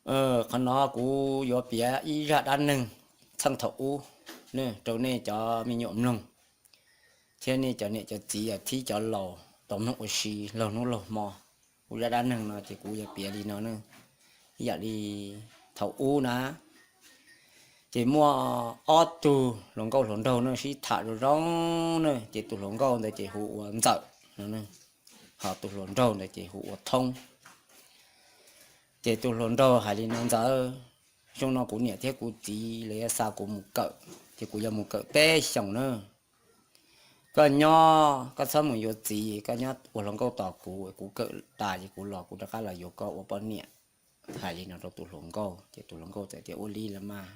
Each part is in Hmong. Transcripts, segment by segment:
Qhov no kuv yuav piav ib zaj dab neeg txheej thaum ub rau nej cov me nyuam mloog, thiab nej cov niam cov txiv thiab cov laus tau mloog ua si laug hnub laug hmo. Kuv zaj dab neeg no ces kuv yuav piav li no ne, ib yam li thaum ub na, ces muaj ob tug hluas nkauj hluas nraug ne sib tham zoo zoo ne, ces tus hluas nkauj ntawd ces hu ua Ntxawm no, ho tus hluas nraug ntawd ces hu ua Thoob. Ces tus hluas nraug hais li no, Ntxawm, xyoo no kuv niam thiab kuv txiv lawv yuav xa kuv mus kawm, ces kuv yuav mus kawm peb xyoos na. Koj nyob koj txhob mus yuav txiv, koj nyob ua hluas nkauj tos kuv, kuv kawm tas ces kuv los kuv rov qab los yuav koj ua poj niam. Hais li no rau tus hluas nkauj ces tus hluas nkauj txawm tias, Ua li los mas,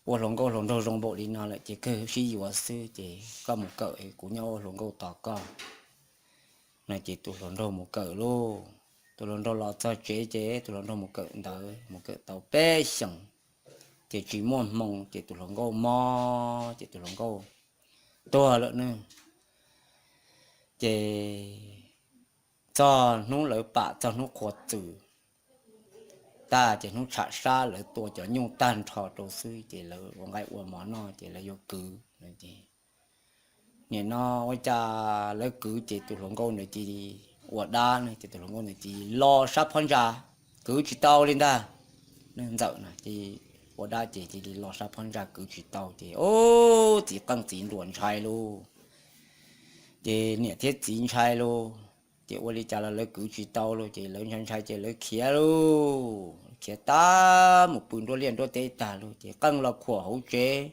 ua hluas nkauj hluas nraug zoo npaum li no lawm ces kawg sib yuav xwb, ces koj mus kawm, kuv nyob ua hluas nkauj tos koj. No ces tus hluas nraug mus kawm lauj. Tus hluas nraug los txog tsev ces tus hluas nraug mus kawm ntawv, mus kawm tau peb xyoos, ces tsis muaj hmoo ces tus hluas nkauj mob ces tus hluas nkauj tuag lawm ne. Ces txog hnub lawv pam txog hnub qhuav txwm tag ces hnub tsham sab lawv tua cov nyuj tag nrho rau xwb ces lawv ua nqaij ua mov noj ces lawv yuav kwv. Nim no ua cas lawv kwv ces tus hluas nkauj ntawd cia li ua dab ne, ces tus hluas nkauj ntawd cia li los sab phab ntsa, kwv tsis tau li ntag. Ntxawm na ces ua dab ces cia li los sab phab ntsa kwv tsis tau ces, o, txiv qeej txiv nruas ntshai lauj. Ces niam thiab txiv ntshai lauj, ces ua li cas los lawv kwv tsis tau lauj, ces lawv ntshai ntshai ces lawv khiav lauj, khiav tag mus pw nruab liaj nruab teb tag lauj, ces qeej los khuam hauv tsev,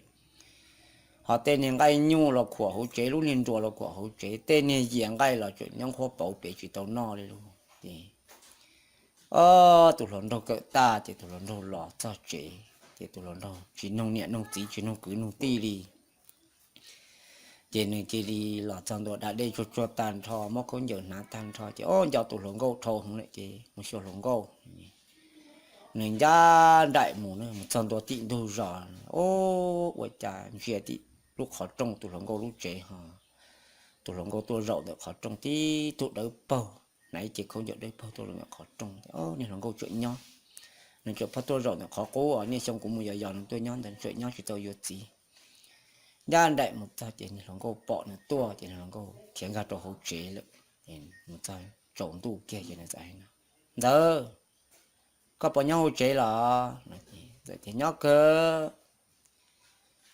ho tej niag nqaij nyuj los khuam hauv tsev, lub niag nruas los khuam hauv tsev, tej niag yias nqaij los tseem nyob nqhuab pauv pem tsis tau noj li lauj. Ces, o, tus hluas nraug kawm tag ces tus hluas nraug los txog tsev ces tus hluas nraug tsis nug niam nug txiv tsis nug kwv nug tij li. Ces nws cia li los txog ntua da dej tsuag tsuag tag nrho, muab khaub ncaws hnav tag nrho ces, o, nco tus hluas nkauj dhau heev lawm ces mus xyuas hluas nkauj. Nws ncaj nraim mus, mus txog ntua tim ntug zos, o, ua cas ntsia tim lub qhov rooj tus hluas nkauj lub tsev ho, tus hluas nkauj tuaj zaum ntawm qhov rooj tib tug dawb paug, hnav ib ce khaub ncaws dawb paug tuaj zaum ntawm qhov rooj. Niag hluas nkauj tseem nyob, nws tseem pheej tuaj zaum ntawm qhov qub uas niaj xyoo kuv mus yos yos nws tuaj nyob ntawd, tseem nyob tsis tau yuav txiv. Ncaj nraim mus txog ces niag hluas nkauj pom nws tuaj ces niag hluas nkauj khiav nkag rau hauv tsev lawm. Mus txog tsaus ntuj kiag ces nws txawm hais no, Ntxawm, koj puas nyob hauv tsev los? Ntxawm tias, Nyob kawg.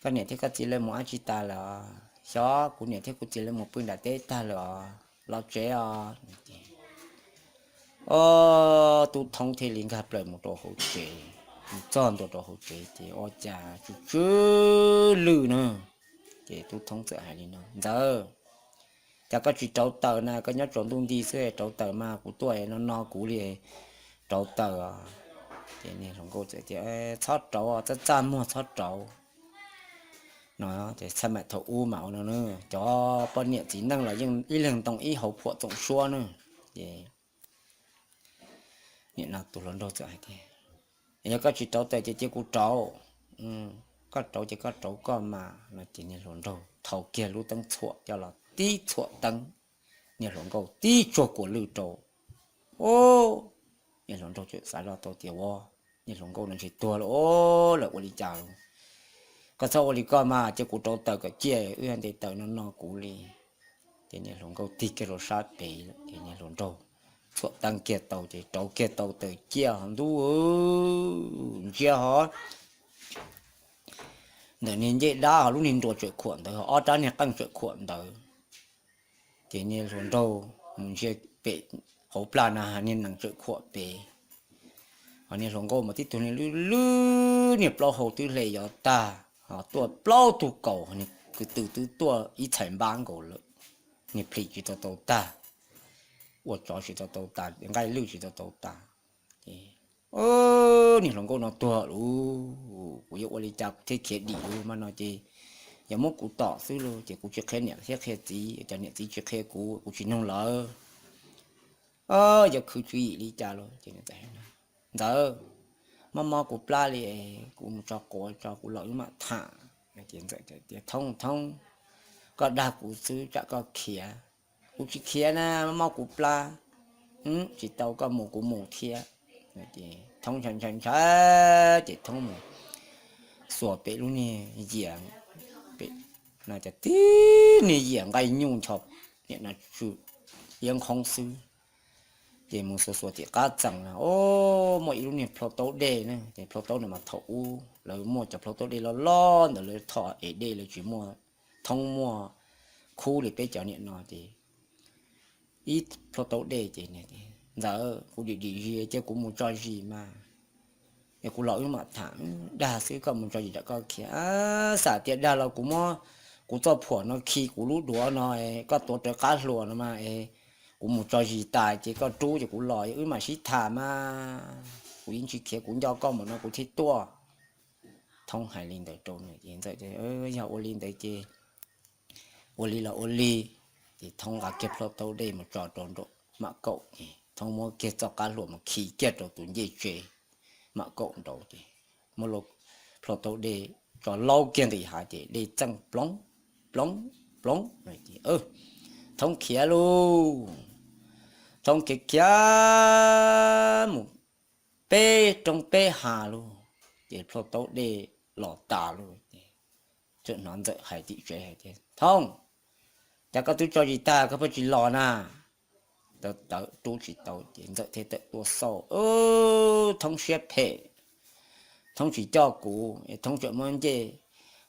Koj niam thiab koj txiv lawv mus dab tsi tas lawm os? Xyov, kuv niam thiab kuv txiv lawv mus pw nram teb tag lawm os, los tsev os. O, tub Thoob thiaj li nkag plaws mus rau hauv tsev, mus txog ntua rau hauv tsev ces ua cas tsw tsw lwj na. Ces tub Thoob txawm hais li no, Ntxawm, cas koj tsis rauv taws na, koj nyob tsaus ntuj nti xwb, rauv taws mas kuv tuaj no no kuv li, rauv taws os. Ces niag hluas nkauj txawm tias, Txhob rauv, txaj txaj muag txhob rauv. No ces txhaj maim thaum ub mas ua no, cov poj niam txiv neej los yeej ib leeg ntoo ib hauv phuam txoom suab na. Ces nim no tus hluas nraug txawm hais tias, Yog koj tsis rauv taws ces cia kuv rauv. Koj rauv ces koj rauv koj mas. No ces niag hluas nraug thau kiag lub teeb txhuam coj los tib txhuam teeb, niag hluas nkauj tib tsuag kuas lwj rau. Niag hluas nraug txawm xav zoj tau tias, Ua, niag hluas nkauj no ntshe tuag lawm, lawv ua li cas los? Koj txhob ua li koj mas, cia kuv rauv taws kom ciaj, wb nte taws no no kuv li. Ces niag hluas nkauj tig kiag rau sab pem lawm ces niag hluas nraug txhuam teeb kiag tau ces rauv kiag tau taws ciaj ho ntuj, ntsia ho ntawm niag ncej dab ho lub niag nruas tseem khuam ntawd ho ob rab niag qeej tseem khuam ntawd. Ces niag hluas nraug mus ntsia pem hauv plag na, niag nees tseem khuam pem. Ho niag hluas nkauj mas tib tug niag lwj lwj, niag plaub hau twb hle yov tag, ho tuaj plaub tug kaus, niag kwv tw twb tuaj ib txhais npab nkaus lawm, niag plhis tsis tau tau tag, ua tsov tsis tau tau tas, nqaij lwj tsis tau tau tas. Ces niag hluas nkauj no tuag lauj, kuv yuav ua li cas kuv thiaj khiav dim lauj, mas no ces yog muab kuv tom xwb lauj, ces kuv tsis qhia niam thiab qhia txiv, cov niam txiv tsis qhia kuv, kuv tsis noog lawv, yuav khwv tswv yim li cas lauj. Ces Ntxawm, mob mob kuv plab li, kuv mus tso quav tso kuv los wb mam tham. Ces Ntxawm tias, Thoob, Thoob, koj dag kuv xwb tsam koj khiav. Kuv tsis khiav na, mob mob kuv plab. Tsis tau, koj mus kuv mus thiab. Ces Thoob ntshai ntshai ntshai ces Thoob mus xuas pem lub niag yias, pem no cov tib niag yias nqaij nyuj ncho, nim no tsw iab nqhoob xwb. Ces mus xuas xuas tim qab txee na, o, muaj ib lub niag plhauj taub dej na, ces plhauj taub no mas thaum ub lawv muaj cov plhauj taub dej loj loj ntawd lawv thom ev dej, lawv tsis muaj thoob muaj khub li peb cov nim no ces ib plhauj taub dej ces, Ntxawm, kuv dim dim zis ces kuv mus tso zis mas, es kuv los wb mam tham. Dag xwb, koj mus tso zis rau koj khiav. Xam tias dag los kuv muab kuv txoj phuam no khi kuv lub duav no, koj tuav rawv qab hlua no mas, kuv mus tso zis tas ces koj rub ces kuv los wb mam sib tham mas, kuv yeej tsis khiav, kuv nco koj mus no kuv thiaj tuaj. Thoob hais li ntawd rau nws ces Ntxawm, yog ua li ntawd ces ua li los ua li. Ces Thoob nqa kiag plhauj taub dej mus tso rau nraum mam kaum ces Thoob muab kiag txoj qab hlua mus khi kiag rau tus ncej tsev mam kaum nraud ces muab plhauj taub dej tso laub kiag ntawm hav ces dej txeej ploog ploog ploog. Thoob khiav lauj, Thoob khiav khiav mus peb roob peb hav lauj, ces plhauj taub dej los tas lauj ces txawm hnov Ntxawm hais tim tsev hais tias, Thoob, cas koj twb tso zis tag koj pheej tsis los na? Tawv tawv rub tsis tau ces Ntxawm thiaj tawm tuaj xauj, Thoob siab phem, Thoob tsis coj kuv, Thoob tseem muab ncej,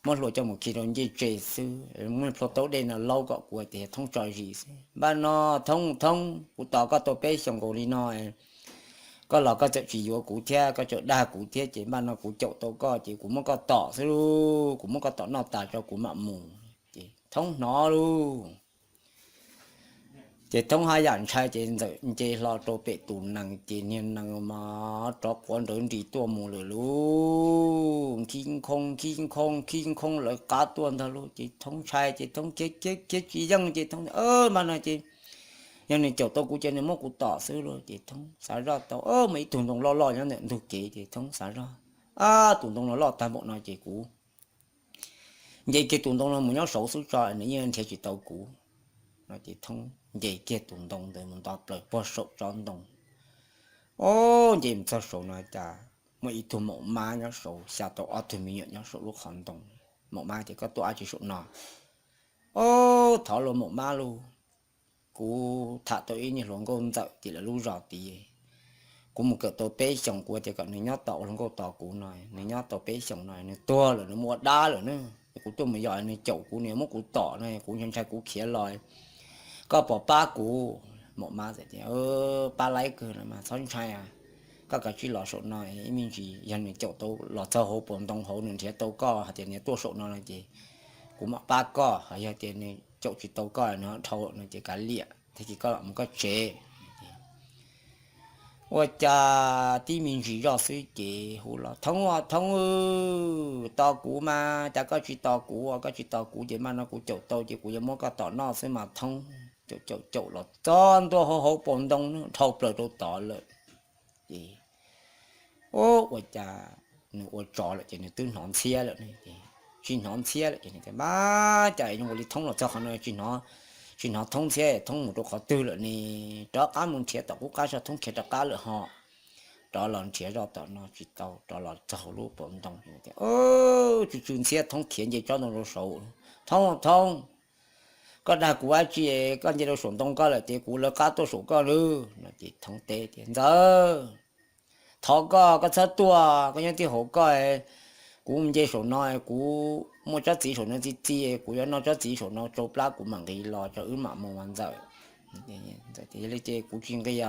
muab hlua coj mus khi rau ncej tsev xwb, muab plhauj taub dej no laub kom kuv tias Thoob tso zis xwb. Npaj no Thoob, Thoob, kuv tos koj tau peb xyoos nkaus li no, koj los koj txawm tsis yuav kuv thiab koj tseem dag kuv thiab ces npaj no kuv caum tau koj ces kuv muab koj tom xwb lauj, kuv muab koj tom noj tas tso kuv mam mus. Ces Thoob hnov lauj, ces Thoob haj yam ntshai ces Ntxawm nce hlo rau pem tus nees ces niag nees mas rov quav nrawv nris tuaj mus lawm lauj, khib nkhoob khib nkhoob khib nkhoob lawv qab tuaj ntag lauj. Ces Thoob ntshai ces Thoob khiav khiav khiav tsis yeej ces Thoob, npaj no ces yog nws caum tau kuv ces nws muab kuv tom xwb lauj. Ces Thoob xav zoj tau muaj ib tug ntoo loj loj nyob ntawm ntug kev ces Thoob xav zoj, ab, tus ntoo no loj tag npaum no ces kuv nce kiag tus ntoo no mus nyob saud xwb tso nws yeej nrhiav tsis tau kuv no. Ces Thoob nce kiag tus ntoo ntawd mus nto plaws puag saum tsob ntoo. Ob, nce mus txog saud no cas muaj ib tug maum mab nyob saud xya tau ob tug me nyuam nyob saum lub qhov ntoo. Maum mab tias, Koj tuaj dab tsi saum no? Ob, thov lauj maum mab lauj, kuv tham tau ib niag hluas nkauj ntxawm tim lawv lub zos tid. Kuv mus kawm tau peb xyoos, kuv tias kom nws nyob tos ua hluas nkauj tos kuv no, nws nyob tau peb xyoos no nws tuag lawm, nws mus ua dab lawm na. Kuv tuaj mus yos nws caum kuv, nws muab kuv tom no, kuv ntshai ntshai kuv khiav los, koj puas pab kuv? Maum mab tias, Pab laib kawg no mas txhob ntshai, koj kav tsij los saum no, ib me ntsis yog nws caum tau los txog hauv paus ntoo hauv nws nrhiav tau koj hais tias nws tuaj saum no no ces kuv mam pab koj, yog tias nws caum tsis tau koj nws dhau no ces kav liam thiab ces koj mus koj tsev. Ua cas tib me ntsis zoj xwb ces hu los, Thoob, Thoob, tos kuv mas, cas koj tsis tos kuv? Koj tsis tos kuv ces npaj no kuv caum tau ces kuv yuav muab koj tom noj xwb mas Thoob. Caum caum caum los txog ntua hauv hauv paus ntoo dhau plaws rau tod lawm. Ces ua cas nws ua tsov lawm ces nws twb hnov ntxhiab lawm ne, tsis hnov ntxhiab lawm ces nws tias, Ab, cas zoo li Thoob los txog qhov no tsis hnov Thoob ntxhiab, Thoob mus rau qhov twg lawm ne? Rov qab mus nrhiav tom qub qab seb Thoob khiav rov qab lawm ho. Rov los nrhiav zoj tom no tsis tau, rov los txog hauv lub paus ntoo, tsw tsw ntxhiab, Thoob khiav nce tsob ntoo rau saud. Thoob, Thoob, koj dag kuv dab tsi? Koj nce rau saum ntoo koj lawm ces kuv lawv qab tuaj saum koj lawm no. Ces Thoob teb tias, Ntxawm, thov koj, koj txhob tuaj, koj nyob tib hauv koj. Kuv nce saum no, kuv muaj tsob txiv saum no txi txi, kuv yuav noj tsob txiv saum no tsau plab kuv mam nqis los tso wb mam mus mas Ntxawm. Yog li ces kuv tsis nqis,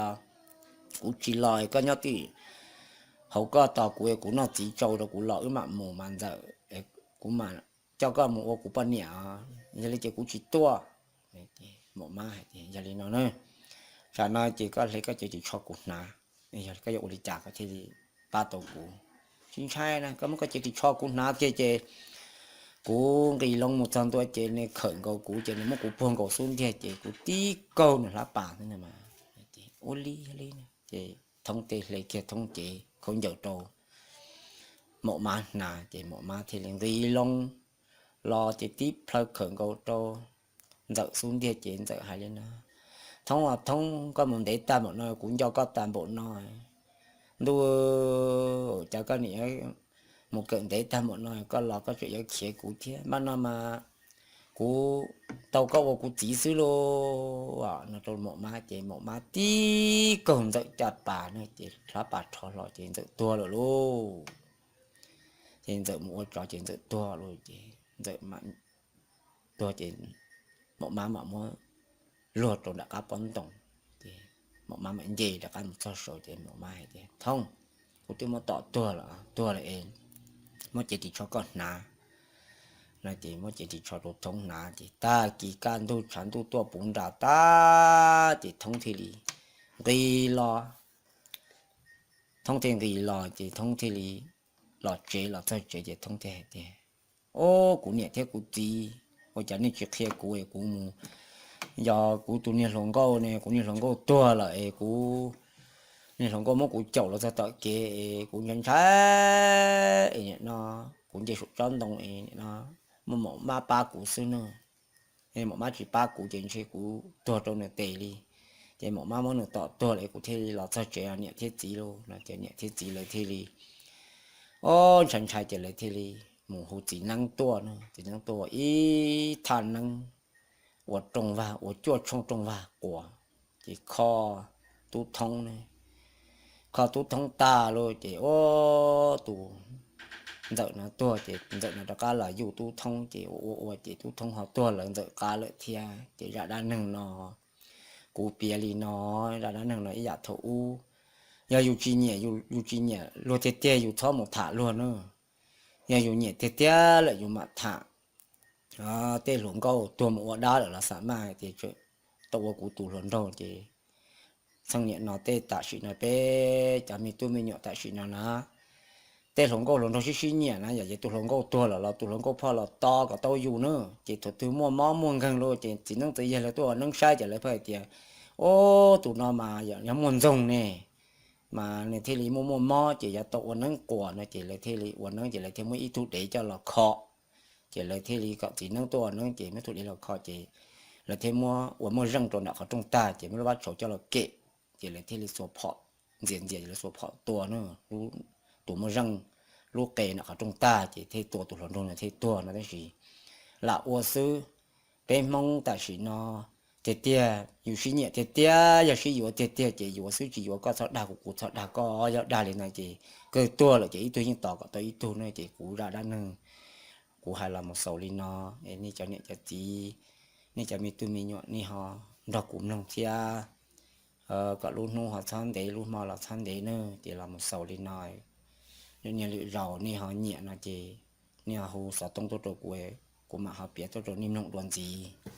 kuv tsis los, koj nyob tib hauv koj tos kuv, kuv noj txiv tsau rau kuv los wb mam mus mas Ntxawm. Kuv mam coj koj mus ua kuv poj niam. Yog li ces kuv tsis tuaj. Maum mab hais tias, Yog li no na, tsam no ces koj hle koj cev ris tsho kuv hnav, yog koj yuav ua li cas koj thiaj li pab tau kuv. Tsis ntshai na, koj muab koj cev ris tsho kuv hnav kiag ces kuv nqis loo mus txog ntua ces nws khawm nkaus kuv ces nws muab kuv puag nkaus xub ntiag ces kuv tib kaug nws hlab pas xwb na mas. Ua li yog li ces Thoob teb hle kiag Thoob cev khaub ncaws rau maum mab hnav ces maum mab thiaj li nqis loo los ces tib plhaw khawm nkaus rau Ntxawm xub ntiag ces Ntxawm hais li no, Thoob, Thoob, koj mus ntev tag npaum no kuv nco koj tag npaum no, Ntuj, cas koj niam mus kawm ntev tag npaum no koj los koj tseem yuav khiav kuv thiab? Npaum no mas kuv tau koj ua kuv txiv xwb lauj. No rau maum mab ces maum mab tib kaug Ntxawm caj pas no ces hlab pas rho hlo ces Ntxawm tuag lawm lauj. Ces Ntxawm mus ua tsov ces Ntxawm tuag lawm ces Ntxawm tuag ces maum mab mam muab luag rau nram qab pob ntoo. Ces maum mab mam nce rov qab mus txog saud ces maum mab hais tias, Thoob, kuv twb muab tom tuag lawm, tuag lawm es muab cev ris tsho koj hnav. No ces muab cev ris tsho rau Thoob hnav ces tag kis kaj ntug tshav ntuj tuaj puv nras tag ces Thoob thiaj li nqis los. Thoob thiaj nqis los ces Thoob thiaj li los tsev, los txog tsev ces Thoob thiaj hais tias, Ob, kuv niam thiab kuv txiv, ua cas nej tsis qhia kuv es kuv mus, yog kuv tus niag hluas nkauj ne, kuv niag hluas nkauj tuag lawm es kuv niag hluas nkauj muab kuv caum los txog tom kev es kuv ntshai ntshai es nim no kuv nce saum tsob ntoo es nim no muaj maum mab pab kuv xwb na. Maum mab tsis pab kuv ces ntshe kuv tuag rau nws tes li. Ces maum mab muab nws tom tuag lawm es kuv thiaj li los txog tsev niam thiab txiv lauj. No ces niam thiab txiv lawv thiaj li, ob, ntshai ntshai ces lawv thiaj li mus hu txiv neeb tuaj na. Txiv neeb tuaj ua ib thaj neeb ua rooj vag, ua cuaj tshooj rooj vag quas, ces kho Tub Thoob ne, kho Tub Thoob tag lauj ces, ob, tus Ntxawm no tuag ces Ntxawm no rov qab los yuj Tub Thoob ces ua ua ua ces Tub Thoob ho tuag lawv Ntxawm qab lawm thiab. Ces zaj dab neeg no kuv piav li no, zaj dab neeg no ib yam thaum ub, yog yus tsis nyiam, yus tsis nyiam luag tiag tiag yus txhob mus tham luag na. Yog yus nyiam tiag tiag lawm yus mam tham. Tej hluas nkauj tuag mus ua dab lawm los xam maj tias tau ua kuv tus hluas nraug ces txheej niam no tej tam sim no peb cov me tub me nyuam tam sim no na, tej hluas nkauj hluas nraug sib sib nyiam na yom, ces tus hluas nkauj tuag lawm los tus hluas nkauj phoj los tos kom tau yus na. Ces thaum twg muaj mob muaj nkeeg lawm ces txiv neeb txiv yaig lawv tuaj ua neeb saib ces lawv pheej hais tias, Ob, tus no mas yog muaj ntxoog ne, mas nws thiaj li muaj muaj mob ces yuav tau ua neeb quas no ces lawv thiaj li ua neeb ces lawv thiaj muab ib tug dev coj los kho. Ces lawv thiaj li kom txiv neeb tuaj ua neeb ces muab tug dev los kho ces lawv thiaj muab ua muaj zeej rau nram qhov rooj tag ces muab lub vab tshauv coj los kem, ces lawv thiaj li xuas phom ntxias ntxias ces lawv xuas phom tua na, tus muaj zeej lub qe nram qhov rooj tag ces thiaj tua tus hluas nraug no thiaj tuag no. Tab sis lam ua xwb, peb Hmoob tam sim no tiag tiag yus sib nyiam tiag tiag yog sib yuav tiag tiag ces yuav xwb, tsis yuav koj txhob dag kuv, kuv txhob dag koj, yog dag li no ces kawg tuag lawm ces ib tug yeej tos kom tau ib tug na. Ces kuv zaj dab neeg kuv hais los mus xaus li no, es nej cov niam cov txiv, nej cov me tub me nyuam nej ho nrog kuv mloog thiab, kom lub hnub ho txhob ntev lub hmo los txhob ntev na. Ces los mus xaus li no, niaj lwm zaus nej ho nyiam no ces nej ho hu xov tooj tuaj rau kuv, kuv mam ho piav tuaj rau nej mloog dua ntxiv.